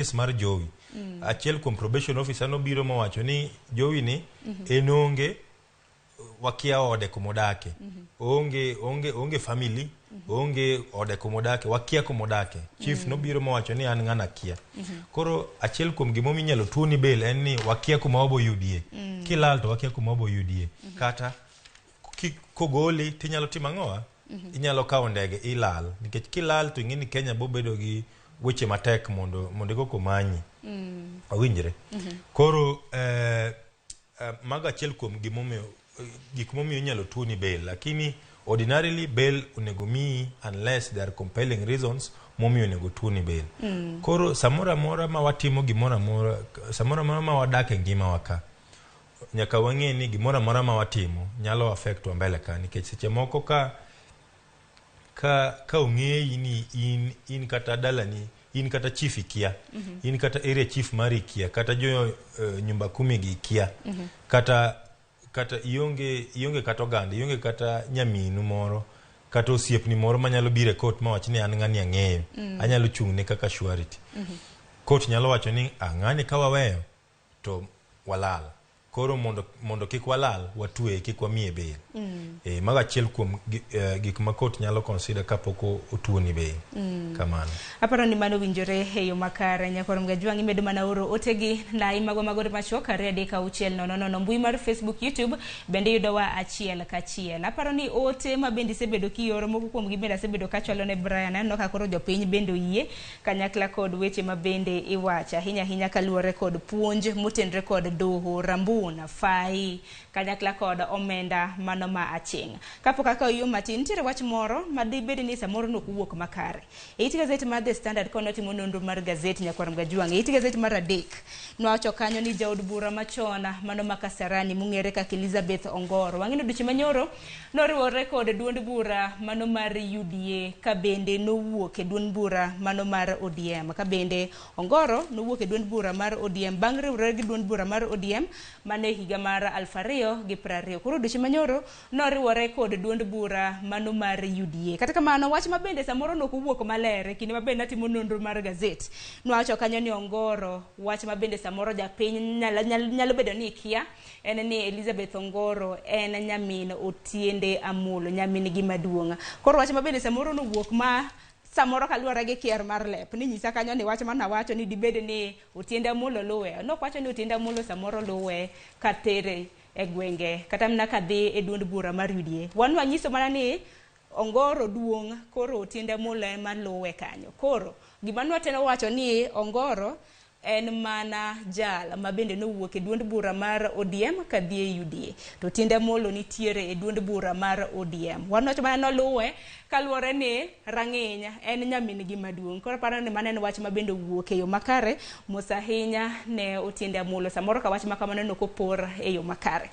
Case mar Jowi, achiel kuom probation officer nobiro mowacho ni Jowi ni en onge, wakia ode kumodake, onge family, onge ode kumodake, wakia kumodake. Chief nobiro mowacho ni an ng'ana kia. Koro achiel kuom gimomiyo inyalo tuoni bail en ni wakia kuma wabo yudie. Kilal to wakia kuma wabo yudie. Kata kogoli tinyalo timo ang'owa? Inyalo kawo ndege ilal. Nikech kilal to ing'e ni Kenya bo bedo gi weche matek mondo eko komanyi. Awinjre. Koro mago achiel kuom gimomiyo gik momiyo inyalo tuoni bail, lakini ordinarily bail onego miyi unless there are compelling reasons momiyo onego tuoni bail. Koro samoro amora ma watimo gimoro amora, samoro amora ma wadak e ngimawa ka, nyaka wang'e ni gimoro amora ma watimo nyalo affect wa mbele ka, nikech seche moko ka ong'eyi ni in kata dalani in kata chief ikia, in kata area chief mari ikia, kata jo nyumba kumi gi ikia, kata ionge kata oganda, ionge kata nyaminu moro kata osiepni moro manyalo biro e court mawach ni an ng'ani ang'eyo, anyalo chung' ne kaka surety. Court nyalo wacho ni ah, ng'ani ka waweyo to walal. Koro mondo kik walal, watweye, kik wamiye bail. Mago achiel kuom gik ma court nyalo consider kapok otuoni bail. Kamano. Aparo ni mano winjore e yo makare. Nyakwar Mgajwang', imedo mana oro otegi na imago magor machuok 23600. Mbui mar Facebook, YouTube bende yudowa achiel kachiel. Aparo ni ote ma bende isebedo kioro, moko kuomgi bende asebedo kachwalo ne Brian. Aneno ka koro jopiny bende oyie kanyakla kod weche ma bende iwacho ahinya ahinya kaluwore kod puonj motenre kod doho Rambun Fai kanyakla kod omenda mano ma aching'. Kapok akawo yo matin, nitiere wach moro ma dibed ni samoro nok owuok makare. E it gazet mar The Standard kane otimo nonro mar gazet, Nyakwar Mgajwang', e it gazet mar 3 nowacho kanyo ni jaod bura machon mano ma Kasarani mong'ere kaka Elizabeth Ongoro, wang'e ni odiochieng' manyoro noriwore kod duond bura mano mar UDA, ka bende nowuok e duond bura mano mar ODM. Ka bende Ongoro nowuok e duond bura mar ODM bang' riwore gi duond bura mar ODM mano e higa mar 2020. Koro odiochieng' manyoro noriwore kod duond bura mano mar UDA. Kata kamano, wach ma bende samoro nok owuok maler e kinde ma bende natimo nonro mar gazet, nowacho kanyo ni Ongoro, wach ma bende samoro japiny nyalo bedo ni kia, en ni Elizabeth Ongoro en nyamin Otiende Amolo, nyamin gi maduong'. Koro wach ma bende samoro nowuok ma samoro kaluwore gi kier mar lep ni nyisa kanyo ni wach manawacho ni dibed ni Otiende Amolo luwe, nokwacho ni Otiende Amolo samoro luwe katere e gwenge kata mana kadhi e duond bura mar UDA. Wan wanyiso mana ni Ongoro duong', koro Otiende Amolo ema luwe kanyo. Koro gima nwatemo wacho ni Ongoro en mana jal ma bende nowuok e duond bura mar ODM kadhi e UDA, to Otiende Amolo nitiere e duond bura mar ODM. Wan wacho mana noluwe kaluwore ni rang'iny en nyamin gi maduong'. Koro aparo ni mano en wach ma bende owuok e yo makare. Mos ahinya ne Otiende Amolo, samoro ka wach ma kamano nok opor e yo makare.